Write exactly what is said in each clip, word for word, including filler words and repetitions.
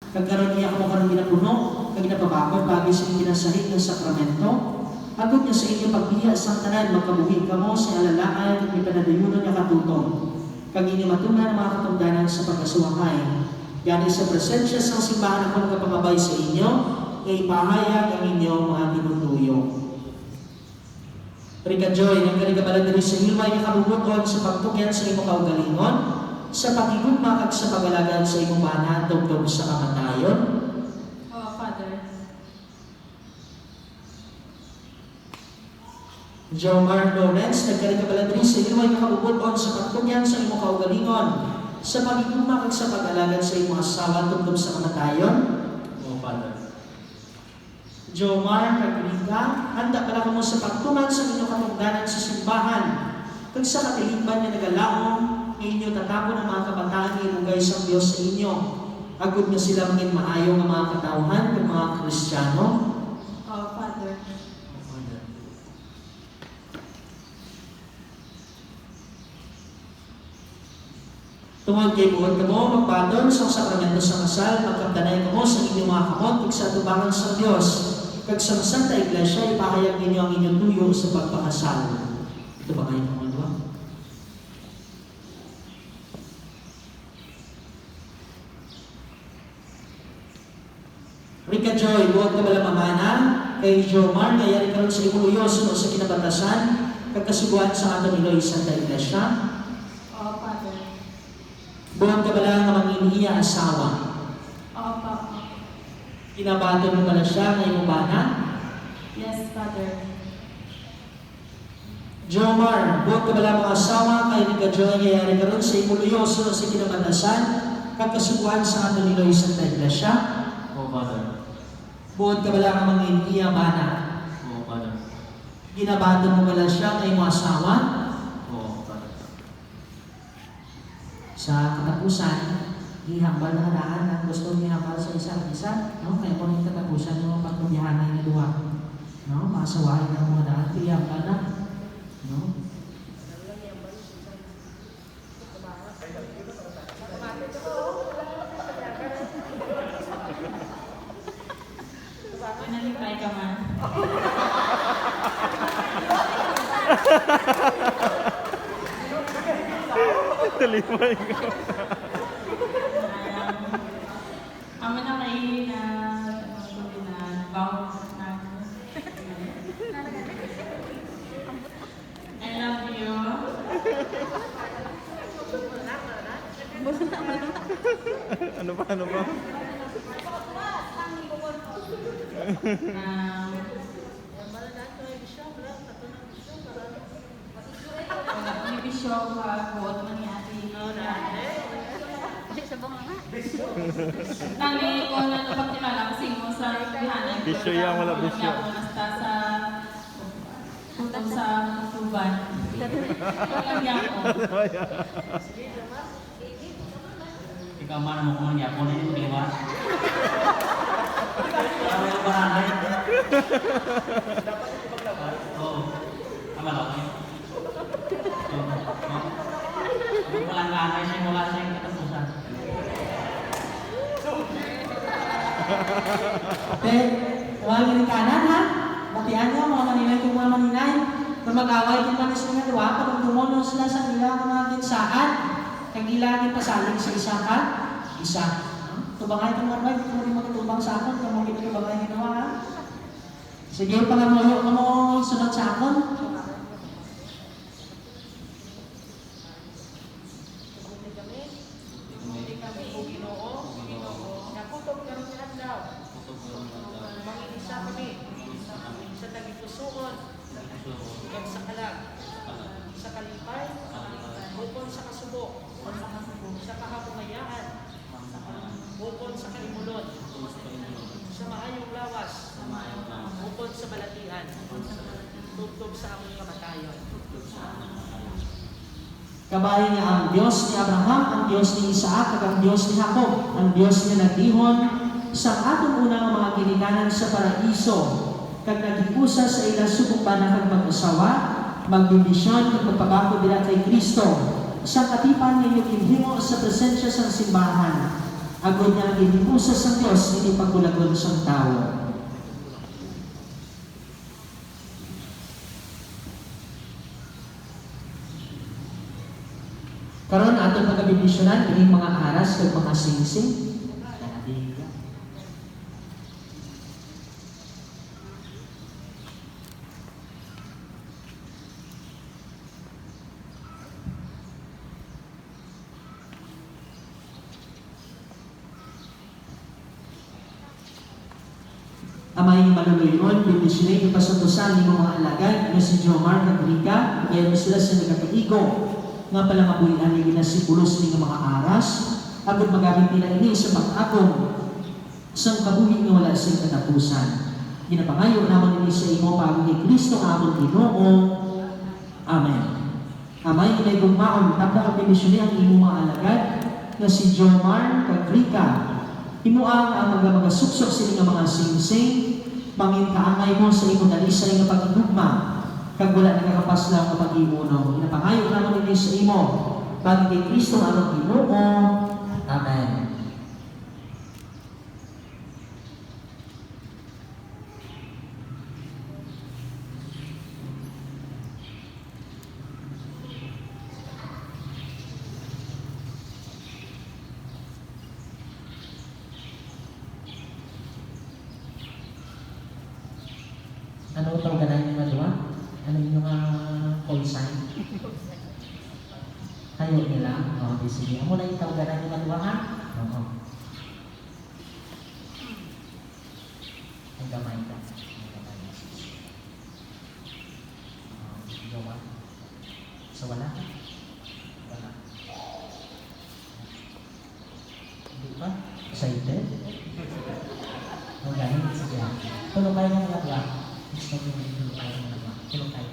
Kag karon iya kamo karon ginapuno kag ginapabakod paagi sa ginasahig nga sakramento, agod nga sa inyo pagbiya sang tanan magkabuhi kamo sa alalaay kag may padalayunon nga katutom, kag inyo matuman ang mga katungdanan sa pag-asuwahay. Gani sa presensya sang simbahan ako nagapangabay sa inyo nga ipahayag ang inyo mga tinutuyo. Rica Joy, nagkarigabalan diri sa hilway nga kabubot-on sa pagtugyan sa imo kaugalingon, sa paghigugma kag sa pag-alagad sa imo bana tubtob sa kamatayon. Oh, Father. Jomar Lawrence, nagkarigabalan diri sa hilway nga kabubot-on sa pagtugyan sa imo kaugalingon, sa paghigugma kag sa pag-alagad sa imo asawa tubtob sa kamatayon. Oh, Father. Jomar kag Rica, handa bala kamo sa pagtuman sang inyo katungdanan sa simbahan, kag sa katilingban nga nagalaom nga inyo tatapon ang mga kabataan nga ibugay sang Dios sa inyo, agod nga sila mangin maayo nga mga katawuhan kag mga Kristiano? Oh, Father. Tungod kay buot kamo magbaton sang sakramento sa kasal, magkabtanay kamo sa inyong mga kamot kag sa atubangan sang Dios kag sang Santa Iglesia, ipahayag ninyo ang inyong tuyo sa pagpakasal. Ito ba kayo mga duwa? Rica Joy, buot ka bala mamana kay Jomar nga yari karon sa imo luyo suno sa kinabatasan kag kasugoan sa aton Iloy Santa Iglesia? Oo, Father. Buot ka bala nga mangin iya asawa? Opo. Ginabaton mo bala sia nga imo bana? Yes, Father. Jomar, buot ka bala mo asawa kay Rica Joy nga yari karon sa imo luyo suno sa kinabatasan kag kasugoan sa aton Iloy Santa Iglesia? Oo, Father. Buot ka bala nga mangin iya bana? Oo, Father. Ginabaton mo bala sia nga imo asawa? Oo, Father. Sa katapusan, ihambal na daan ang gusto nga ihambal sa isa kag isa, no? Kay amo ni katapusan nga pagpabiyahanay nga duha, no? Masawahan na ang mga daan, ihambal na, no? Nalipay ka man. Nalipay ka. Um, amo na kay na, na, vow na. I love you. Ano pa, ano pa? Um, ni Bishop, ah, buot man ni ate. Tani, kung ano pagkilala ko sa imo sa bihanay. Bisyo yan, wala bisyo. Basta sa Kutob sa tuban. Ikaw lang gyapon. Ikaw man mo kung gyapon, hindi mo liwa. Ano yung bahanay? Oo. Tama lang, eh. Oo. Oo. Walang anay siya, wala siyang katapusan. Te, wala ni kanan, ha? Batian niyo, mga maninay kong mga maninay, kung mag-away din man sila nga duha, padumdumon sila sa ila nga mga ginsaad, kag ila ginpasalig sa isa ka isa. Tubangay kamo, Arnoy, di kamo di magkatubang sa akon, kamo gid tubangay ginawa, ha? Sige, pangamuyo kamo, sunod sa akon. Tugti kami. Tugti kami, O Ginoo, nga kutob karon nga adlaw. Kutob karon nga adlaw. Mangin-isa kami. Mangin-isa kami. Sa tagipusoon. Tagipusoon. Kag sa kalag. Sa kalag. Sa kalipay. Sa kalipay. Ukon sa kasubo. Ukon sa kasubo. Sa kahamungayaan. Ukon sa kalimulon. Sa maayong lawas. Ukon sa balatian. Tubtob sa among kamatayon. Kabay nga ang Dios ni Abraham, ang Dios ni Isaac, kag ang Dios ni Jacob, ang Dios nga nagdihon sang aton una nga mga ginikanan sa Paraiso, kag naghiusa sa ila subong bana kag mag-asawa, magbendisyon kag magpabakod dira kay Cristo, sa katipan nga inyo ginhimo sa presensya sang simbahan. Agod nga ang ginhimusa sang Dios indi pagkulagon sang tawo. Karon, aton pagabendisyonan ining mga aras kag mga singsing. Amay nga maluluy-on, bendisyoni ug pasantosan nimo mga alagad nga si Jomar kag Rica, kay ano sila sa nagakaigo nga palamabuhian nga ginasipulos ni nga mga aras, agud magamit nila ini sa pag-agom sang kabuhi nga wala sing katapusan. Ginapangayo namon ini sa imo paagi kay Cristo nga amon Ginoo. Amen. Amay nga may gugmaon, tapda kag bendisyoni ang imo mga alagad nga si Jomar kag Rica. Himoa nga ang mga magasuksok sini nga mga singsing, manginkaangay mo sa imo dalisay nga paghigugma, kag wala nagakapaslang nga paghiuno. Ginapangayo namon ini sa imo, paagi kay Cristo nga amon Ginoo. Amen. Ano tawag na yung madwa? Ano yung mga call sign? Kayo nila? O, di sige. Amo na yung tawag na yung madwa, ha? Oo. Ang gamay ka. Ang gamay. Ah, jowa. So, wala ka? Wala. Hindi pa? Excited? O, ganun. Sige. Tulog kayo ng mga dua. Gusto ko yung tulog kayo ng mga dua. Tulog kayo.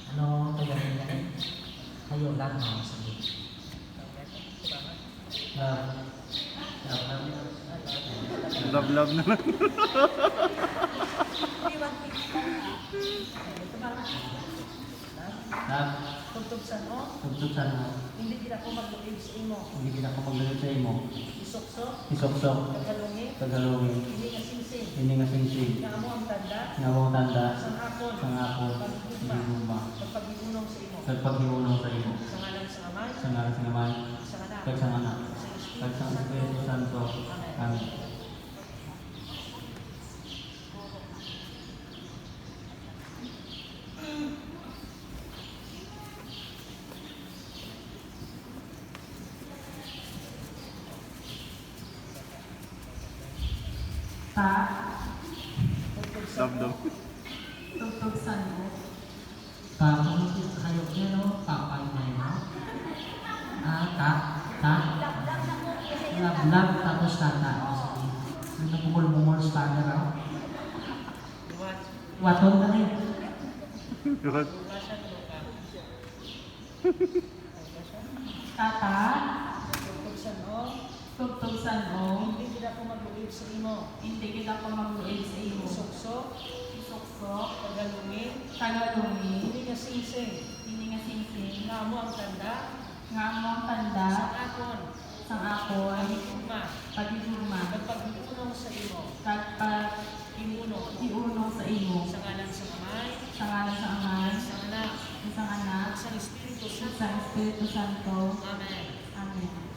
Ano, taga rin yan? Kayo lang, o, sige. Love. Love, love. Love, love na lang. Love. Tubtub san-o. Tubtub san-o. Hindi gid ako magluib sa imo. Hindi gid ako magluib sa imo. Isukso. Isukso. Kag halungi. Kag halungi. Ini nga singsing. Ini nga singsing. Nga amo ang tanda. Nga amo ang tanda. Sang akon. Sang akon. Paghigugma. Paghigugma. Kag paghiunong sa imo. Kag paghiunong sa imo. Sa ngalan sang Amay. Sa ngalan sang Amay. Kag sang Anak. Kag sang Anak. Kag sang Espiritu Santo. Amen. Amen. Pa. Damdam. Tubtub san-o. Pa, kung hayop niya, no? Papay na yun, no? Ah, ta, ta. Love, love, tapos tata. O, sige. May nabungol-bungol sa father, ah. Waton ka na eh. What? Tata. Tubtub san-o. Tubtub san-o. Hindi gid ako magluib sa imo. Hindi gid ako magluib sa imo. Isukso. Isukso. Tagalungin. Tagalungin. Ini nga singsing. Ini nga singsing. Nga amo ang tanda. Nga amo ang tanda. Sa akon. Sang akon. Paghigugma. Paghigugma. Kag paghiunong sa imo. Kag pag Hiunong. Hiunong sa imo. Sa ngalan sang Amay. Sa ngalan sang Amay. Sa Anak. Sa Anak. Sa Espiritu Santo. Sa Espiritu Santo. Amen. Amen.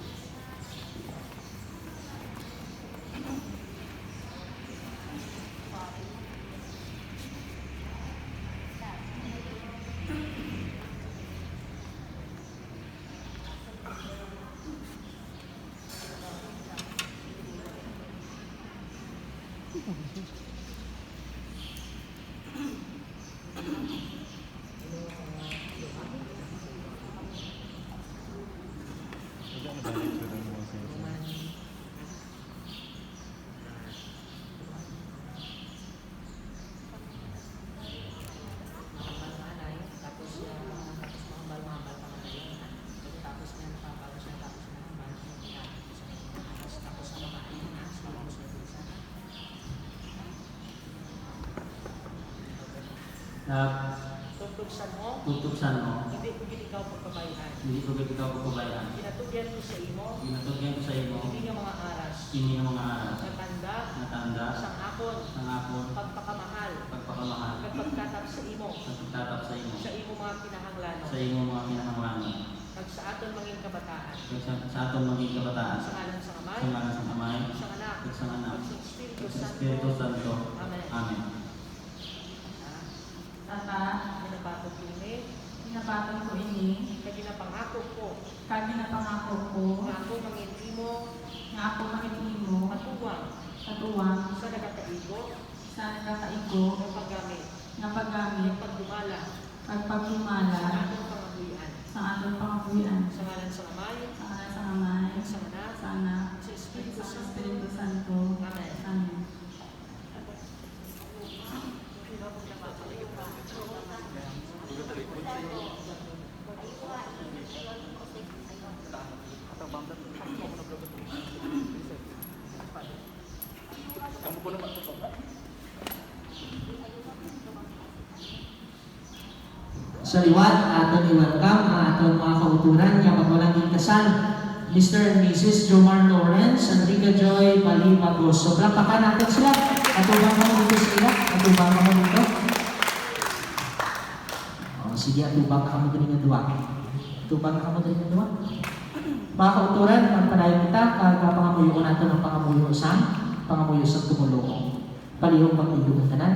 Mahambal-mahambal pa man na yun, ha? Pagkatapos niya, nakapagos siya, tapos mahambal siya, tapos sa mga aras, tapos sa babae, ha? Sa mga gusto niya, ha? Na Tubtub san-o. Tubtub san-o. Hindi ko Ikaw pagpabayaan. Hindi ko gid ikaw pagpabayaan. Ginatugyan ko sa imo Ginatugyan ko sa imo kini nga mga aras. Kini nga mga aras. Nga tanda Nga tanda sang akon sang akon pagpakamahal pagpakamahal kag pagtatap sa imo sa pagtatap sa imo sa imo mga kinahanglanon sa imo mga kinahanglanon kag sa aton mangin kabataan. Kag sa, sa aton mangin kabataan. Sa ngalan sang Amay, Sa ngalan sang Amay, sang Anak, kag sang Anak, kag sang Espiritu kag sa Santo. Espiritu Santo. Amen. Amen. Ah, Tata, ginabaton ko ini, ginabaton ko ini, kag ginapangako ko kag ginapangako ko nga ako mangin imo nga ako mangin imo katuwang katuwang sa nagakaigo, sa nagakaigo nga paggamit, nga paggamit nga pagdumala kag sa pagdumala atong pangabuhian. Sa atong pangabuhian. Sa ngalan sang Amay, Sa ngalan sang Amay, kag sang Anak, sa Anak, sa kag Espiritu sa Santo. Espiritu Santo. Amen. Amen. Sa liwat, aton i-welcome ang aton mga kauturan nga magwalang gintasan, Mister and Missus Jomar Lawrence and Rica Joy Balimagoso. Palakpakan natin sila. Atubang kamo dito sa ila. Atubang kamo dito. O, sige, atubang na kamo diri nga duwa. Atubang na kamo diri nga duwa. Mga kauturan, magpadayon kita kag pangamuyoon naton ang pangamuyo sang, pangamuyo sang tumuluo. Palihog magtindog ang tanan.